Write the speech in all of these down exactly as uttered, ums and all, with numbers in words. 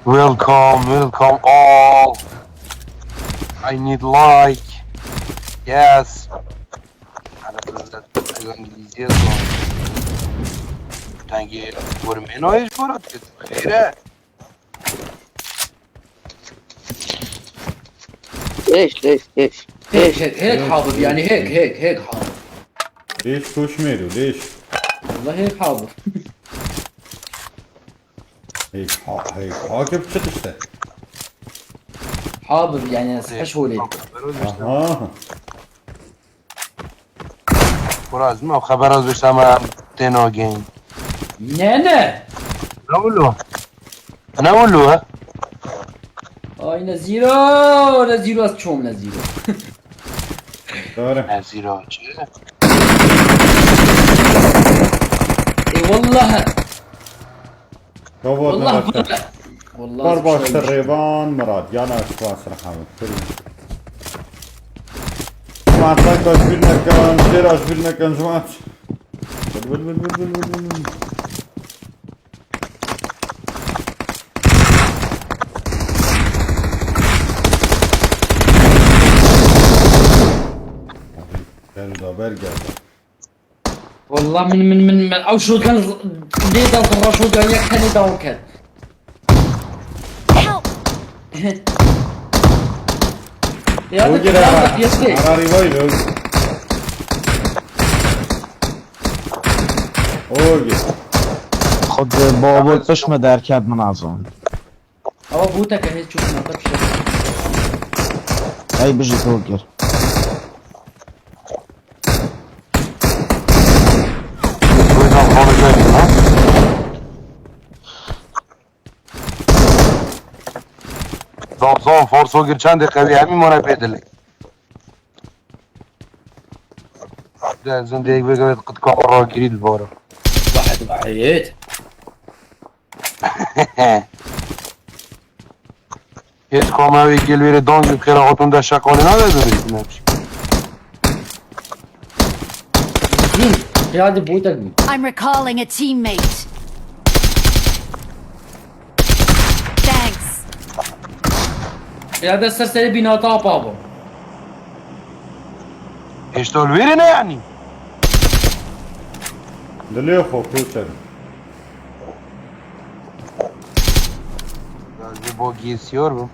Welcome, welcome all. I need like. Yes. Ana kızlar, İngilizce zor. Tangi vurmeno hiç borat. Hayır. Leş, leş, leş. Hek, hek, hek, حاضر, yani hek, hek, hek, حاضر. Leş koşmêro, leş. Vallahi hek, حاضر. Hey, ha, hey, hakip çık işte. حاضر, yani, heş holê. Aha. Biraz mı? Xeber az işte ama têne game. Ne, ne? Ne ulu? Ne ulu ha? Ay, ne zero, ne zero, az çom ne zero. Doğru. Ne zero çi? E, vallahi. Kavga Vallahi atma bu da. Vallahi Bar başta Rêvan Mirad, yana spas rehmet. Cemaat, like da ji bîr nekin, share ji bîr nekin, cemaat. Bil, bil, bil. Gel da ber gel. Vallahi min, min, min, min. Ew shotgun lê da zirra, shotgun yek tenê da ket. Help! Ya da Ogi ya da ra. yesê. Harari vay lo. Ogi. Xud bavul pişt me derket min azon. Ama bu tek hiç çok nata bir şey. Ey bijî Tokir. Buradan konuşuyorsun ha? Zam zam forso gir çendê qewî hemî mane pê dilê. De zindeyek bigire qıtka ragirî li vara. Vahed vahid. Hiç kamera ve gelveri don gibi kere hatun da şakalına da dönüştüm. Zin. Ya hadi bu tek mi? I'm recalling a teammate. Thanks. Ya da ser seri binata apa bu. Eştol veri ne yani? Dilê xwe koçer. Biraz bir bok giysiyor bu.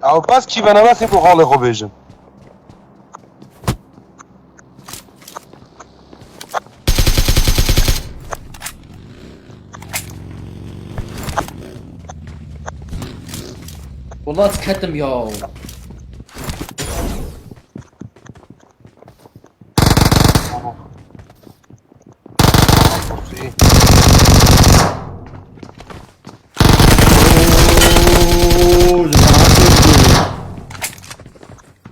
Ew bes çî bene, bes ê ku halê xwe bêjin. Vallahi ketim ya. Oo, cemaat.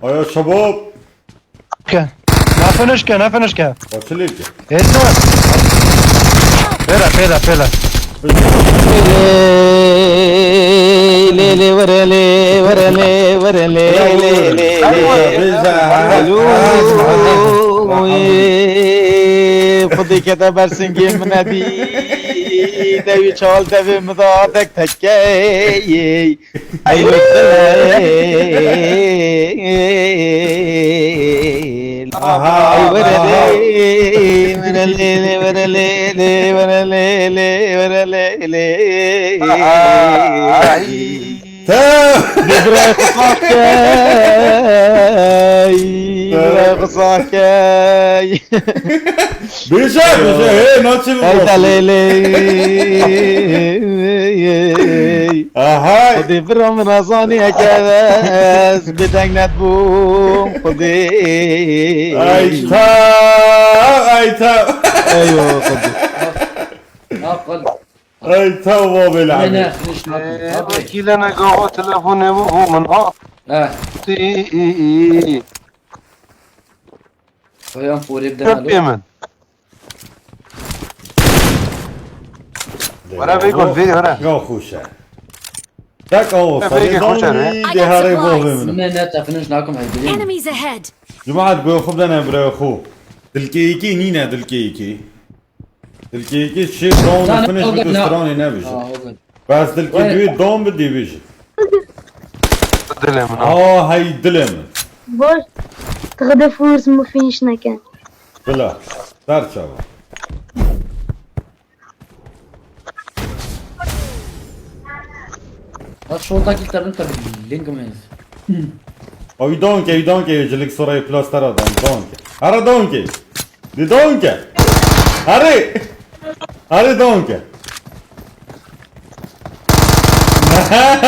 Aya şebap. Ke. Ne finish ke, ne finish ke. Açılır ki. Yeter. Pêla, pêla, pêla. Lê lê were lê were lê were lê lê lê lê. Bize. Alo. Xwedê kete ber singê min nedî. Dewî çal devê min da tek tekey. Ay were lê lê. Aha, ay were lê. Were lê lê were lê lê were lê lê were lê lê. Ay. Te. Bira xisakey. Bira xisakey. Bêje, bêje, hê, naçî Ay da lê lê. Aha. Xwedê bira min azanî heke ez bi deng nedbûm Xwedê. Ay ta, ay ta. Eywa Xwedê. Ya kal. Ay ta babê Ne lehbê. ne, hiç ne. Abi. Akîle ne gawa telefonê bû bû min ha. Eh, Tî. koyan forê bir Köpê de. min. Were vê gol, vê were. Ya xweş e. Tek awo, Ev rêkê xweş e, ne? Serê dê herê bavê min. Ne, ne, te finish nakim, hey, bileyim. Enemies ahead! Cemaat, goya xwe bidene birayê xwe. Dilkeyekê nîne, dilkeyekê. Dilkeyekê şêr down finish bit û stranê nebêje. Bes dilkê duyê down bi dê bêje. Dilê min, ha. Aa, hey dilê min. Boş. Tixde fûrs min finish neke. Bila. Ser çava. Bak şorta git tabii tabii. Link mi? Ay donke, ay donke, cilik sorayı plastara don, donke. Ara donke. Di donke. Hari. Hari donke. Ha!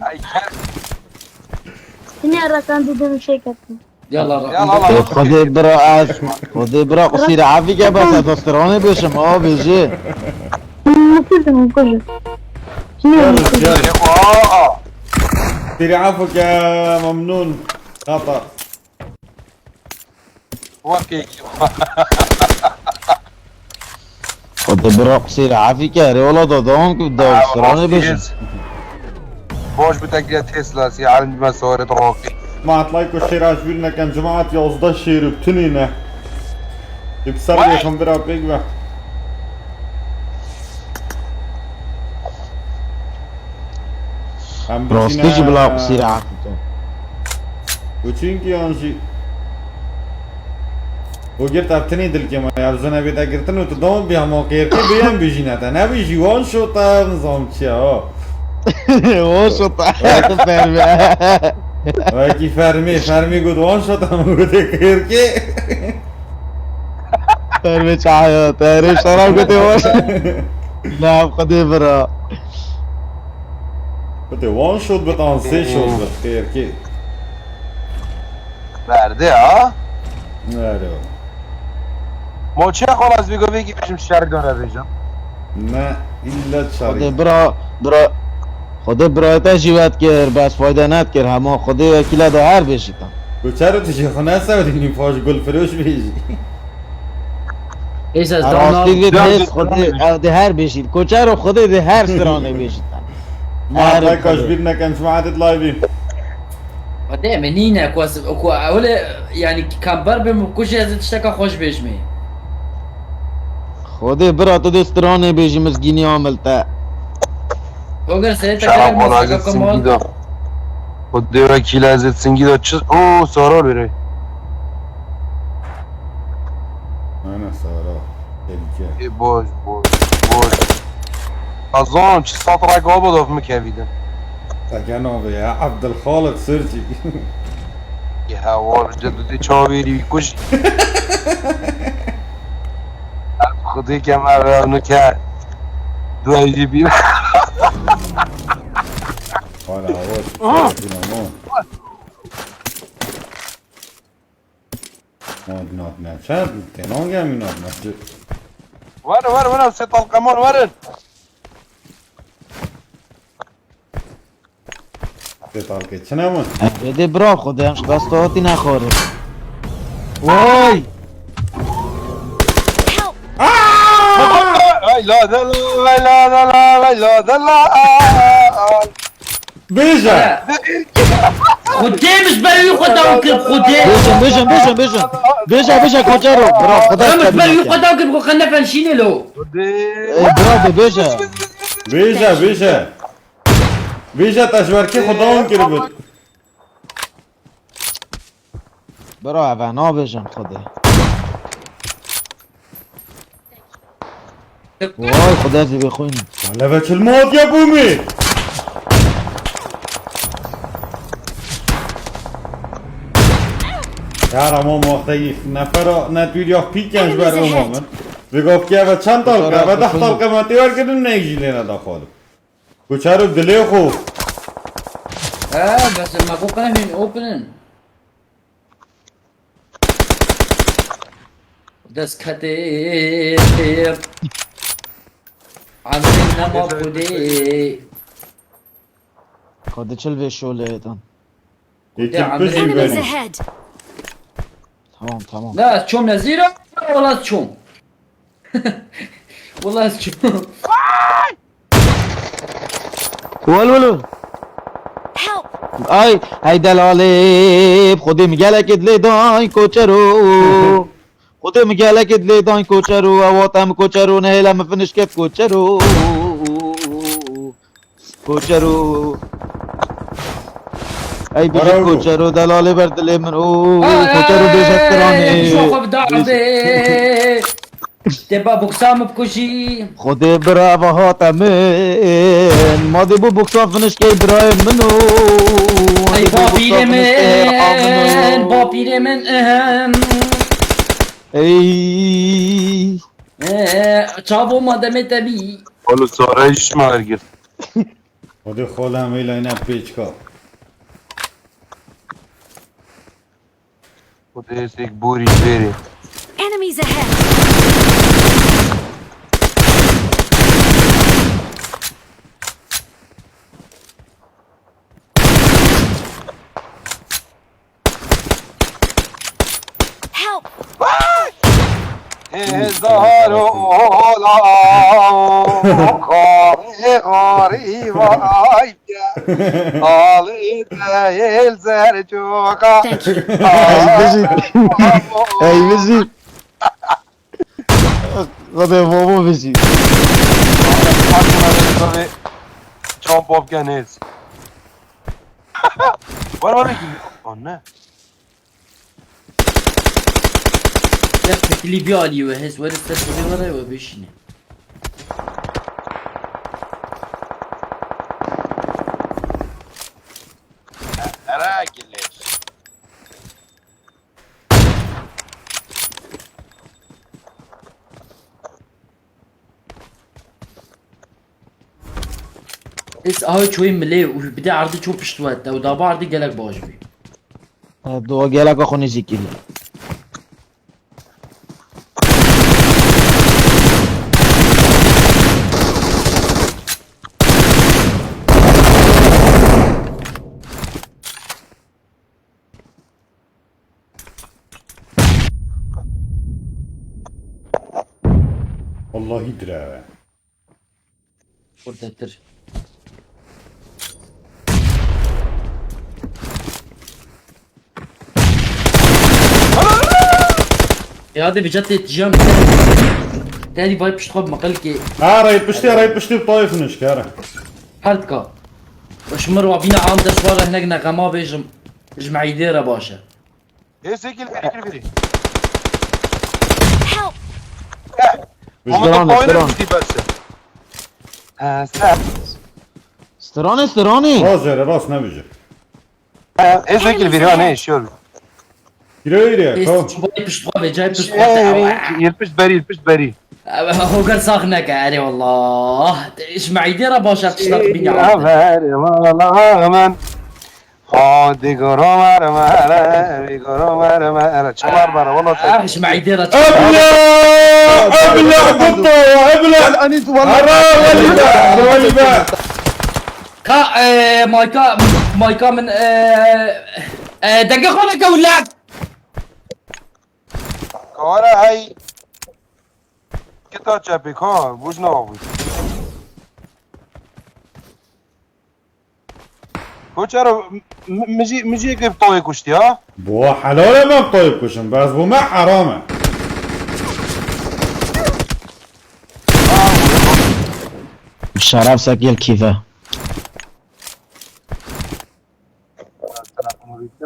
Ay, gel. Yine aradan dedim şey kattım. Yalla Yalla Rahman. Rahman. Xwedê bira ez, Xwedê bira qisî re efî ke bes ez stranê bêjim, a bêjê. Mukuzim, mukuzim. Yarış, yarış. Aa, aa. Siri afo ke memnun. Xata. Wekî. Xwedê bira qisî re efî ke, erê wela da dewam ki, da stranê bêjim. Boş bi tekliye Tesla, si alim dime sore roki. Cemaat, like û share ji bîr nekin, cemaat, yazdeh şêr û tinî ne. Ê bi ser vê xembira pêk be. Em Rastî jî biçîne bila qisî re. Û çunkî yan jî. Û girt ev tinî dilkê me, ev zine bê te girtin û tu dom bî hema qêrkê bê em bijîne te. Nebî jî wan şota nizam çi ya. Wan şota. Tu ferme. Wekî fermî, fermî got wan şota min gotê qêrkê. Ferme çaya, te rê şerab gotê wan. Nav Xwedê bira. Gotê wan şot bit an sê şot bit qêrkê. Berdê ha? Nere. Ma çi xalas vî govê ki bêjim şer dore bêjim. Ne, illa çarî. Xwedê bira, bira, Xwedê bira te jî wet kir, bes fayde net kir. Hema Xwedê wekîla da her bêjî te. Koçero tu jî xwe nesewrînî, paş gulfiroş bêjî. Êsa ez Rastî down vê dest Xwedê, ew dê her bêjî. Koçero Xwedê dê her stranê bêjî te. Her Malay kaç bir nekin, cemaat live. Xwedê min nîne ku ez, ku ewle, yani, kamber bim û kujê ez ê tişteka xweş bêjmê. Xwedê bira tu dê stranê bêjî, mizgînî amil te. Oger serê te Şerab kerem, wala masa zit kapka mal. Singî da. Xwedê wekîla zit singî da çi, o, Sara lêre. Aynen Sara. Tehlike. E, boş, boş, boş. Azan çi sat rak abo da mi kevîdin. Te geno be ya, Abdülhalik Sirci. Ya, var, işte, tu de çavêrî wî kuj. Xwedê kemer re nu ke. Duayê jî bîr. Hala hoş. Aha. Dinamo. Not, not, not. Sen, te non gel mi not, not? Var, var, var, se talkaman var. Pêtalkê çi ne min? Êdî bira xwe de em ji dest hatî nexwarin. Vay! Ay la de la, ay la de la, ay la de la. Bêje! Xwedê min ji ber wî xwe daw kir, Xwedê. Bêjin, bêjin, bêjin, bêjin. Bêje, bêje, Koçero. Bira, Xwedê. Min ji ber wî xwe daw kir, xwe nefenşînê lo. Ê, bira, de bêje. Bêje, bêje. Bêje te ji ber kê xwe dawam kiribit. Bira eve nabêjin Xwedê. Vay Xwedê ez ê bêxwînim. Leve çil mod ya bûmî. Yara mom wextê yî nefera netwîrya pîken ji ber ûma min. Vê gavkê eve çend talqe, eve deh talqe me tê werkirin, neyek jî lê nedaxwalim. Ku çarok dilê xwe. He, bes me ku qehmîn opinin. Dest ketê. Amrê nema Xwedê. Xwedê çil vê şolê dan. Yekî pijî berî. Tamam, tamam. Ne, ez çom nezîra, wala ez çom. Wala ez çom. Wal wal wal. Help! Ay, hey delalê, bi Xwedê min gelekê dilê dayî koçero. Xwedê min gelekê dilê dayî koçero. Ew hate min koçero, nehêle min finiş ket koçero. Koçero. Ey bijî Bravo. Koçero, delalê ber dilê min. Oo, Ay, koçero bêje stranê. Şoxo bi derdê. Te ba boksa min bikujî. Xwedê birava hate min. Ma dê bû boksa finişkey birayê min o. Ey bapîrê min, bapîrê min, ehem. Ey. Ee, çavo ma demê te bî. Oğlum sonra iş mi var gir? Xwedê xwe lê em vê layîna pêçka. Xwedê sêk borî jêrê. Enemies ahead! Help! Hezar ola kare gariba. Alî değil zercoka. Thank you. Ey bijî. Ey bijî. Xwedê Vovo bijî. Aklıma bir tabi çan popken hez. Var var ki. Anne. Ya pekili bir alî we hez, were ser seri were we beşini. Ara geleş. Ez aho çoyê milê û bi de erdî ço pişt we te û daba erdî gelek baş bî. Dua gelek xwe nêzîkî. Wallahî dire. Xurtetir. Ya de bica tê tijam. Tedî vay pişt xwe bi meqil ki. Ha, rey piştî, rey piştî bi tayê finiş kere. Her dika. Ji mir wa bîne am dest were hinek nexema bêjim. Ji meydê re baş e. Ê sekil, sekil biri. Help! Ama Stranê, top oynar stranê. Gitti berse. Ee, sen. Stranê, stranê. Rast jere, rast nebêje. Ee, ê sekil biri, ha, ne işiyor? Kilo yürüyor, Ê, tamam. Çubayê pişt xwe be, cayê pişt xwe te. Ee, yirpişt beri, yirpişt beri. Ew, hogar sax neke, erê wallah. Ji meydê re baş e, pişt xwe bîne. Ya ver, wallah, aman. Hadi goro mare mare, goro mare mare. Çalar bana, valla sen. Ah, ji meydê re. Ebla! Ebla, kutto, ebla! Anî tu valla. Ara, weli be, weli be. Ka, e, mayka, mayka min, e, e, denge xwe neke wila. Kara hey. Kita çepik ha, bûj ne bûj. Koçero, m-, m-, mijî, mijî yekê bi tawê kuştî, ha? Bo helal e me bi tawê kuşim, bes bo me heram e. Şeref sekil kîve.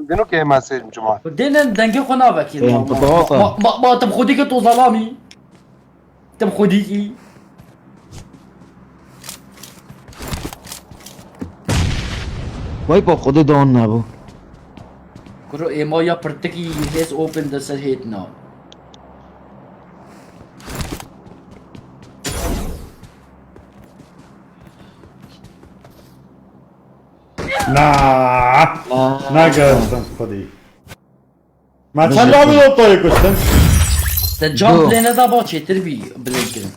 Dino ke ma seyrim cuma. Dêne dengê xwe navekî. Ê, ma, ma, bi dawata. Ma, ma, ma, ma, tim xwedî ke to zalamî. Tim xwedî kî. Vay pa xwedê dan nebû. Kuro êma ya pirtikî hêz open de ser hêtina. Na. Na. Nagerdim xwedî. Ma çend abi otoyu kuştun? Te can Du. Plane da ba çêtir bî bilin kirin.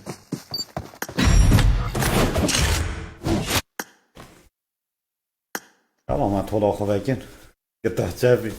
Tamam, ma tola xwe vekin. Kita çevi.